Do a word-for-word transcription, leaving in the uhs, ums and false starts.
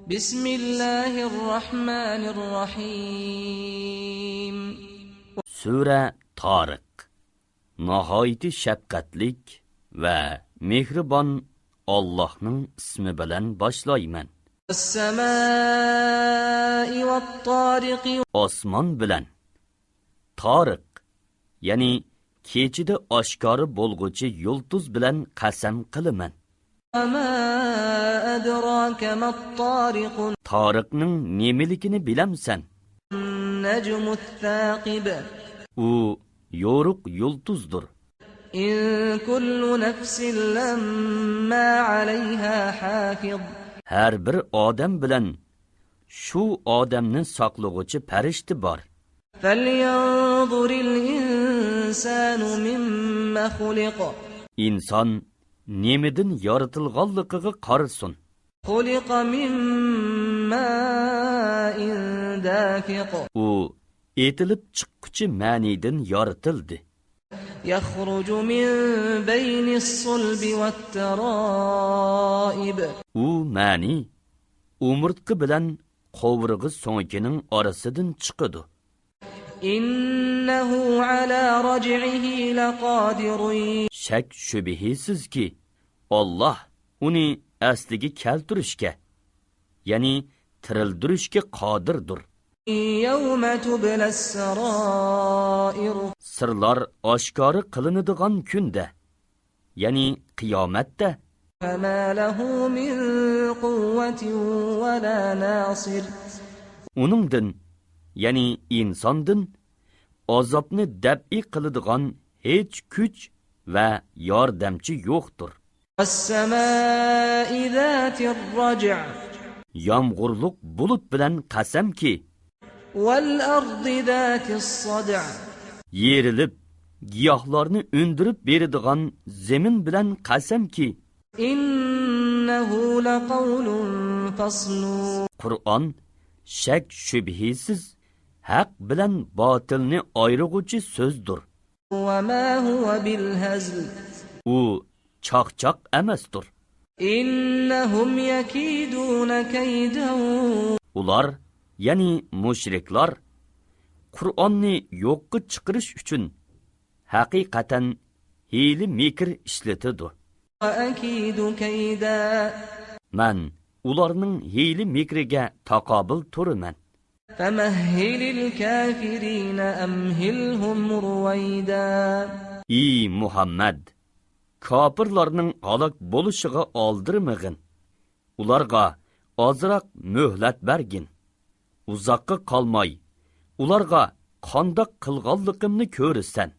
بسم الله الرحمن الرحيم. سۈرە تارىق. ناھايىتى شەپقەتلىك ۋە مېھرىبان ئاللاھنىڭ ئىسمى بىلەن باشلايمەن. والسماء والطارق. ئاسمان بىلەن. تارىق، يەنى كېچىدە ئاشكارا بولغۇچى يۇلتۇز بىلەن قەسەم قىلىمەن. وما أدراك ما الطارق. تارىقنىڭ نېمىلىكىنى بىلەمسەن؟ النجم الثاقب. ئۇ يورۇق يۇلتۇزدۇر. إن كل نفس لما عليها حافظ. ھەر بىر ئادەم بىلەن شۇ ئادەمنى ساقلىغۇچى پەرىشتە بار. فلينظر الإنسان مم خلق. ئىنسان نېمىدىن يارىتىلغانلىقىغا قارىسۇن. خلق من ماء دافق. ئۇ ئېتىلىپ چىققۇچى مەنىدىن يارىتىلدى. يخرج من بين الصلب والترائب. ئۇ مەنى ئومۇرتقا بىلەن قوۋۇرغا سۆڭىكىنىڭ ئارىسىدىن چىقىدۇ. إنه على رجعه لقادر. شەك-شۈبھىسىزكى، ئاللاھ ئۇنى ئەسلىگە كەلتۈرۈشكە، يەنى تىرىلدۈرۈشكە قادىردۇر. يوم تبلى السرائر. سىرلار ئاشكارا قىلىنىدىغان كۈندە، يەنى قىيامەتتە. فما له من قوة ولا ناصر. ئۇنىڭدىن، يەنى ئىنساندىن ئازابنى دەپئى قىلىدىغان ھېچ كۈچ ۋە ياردەمچى يوقتۇر. والسماء ذات الرجع. يامغۇرلۇق بۇلۇت بىلەن قەسەمكى، والأرض ذات الصدع. يېرىلىپ، گىياھلارنى ئۈندۈرۈپ بېرىدىغان زېمىن بىلەن قەسەمكى، إنه لقول فصل. قۇرئان شەك-شۈبھىسىز ھەق بىلەن باتىلنى ئايرىغۇچى سۆزدۇر. وما هو بالهزل. ئۇ چاقچاق ئەمەستۇر. إنهم يكيدون كيدا. ئۇلار، يەنى مۇشرىكلار، قۇرئاننى يوققا چىقىرىش ئۈچۈن ھەقىقەتەن ھىيلە-مىكىر ئىشلىتىدۇ. وأكيد كيدا. مەن ئۇلارنىڭ ھىيلە-مىكرىگە تاقابىل تۇرىمەن. فمهل الكافرين أمهلهم رويدا. ئى مۇھەممەد! كاپىرلارنىڭ ھالاك بولۇشىغا ئالدىرىمىغىن. ئۇلارغا ئازراق مۆھلەت بەرگىن. ئۇزاققا قالماي، ئۇلارغا قانداق قىلغانلىقىمنى كۆرىسەن.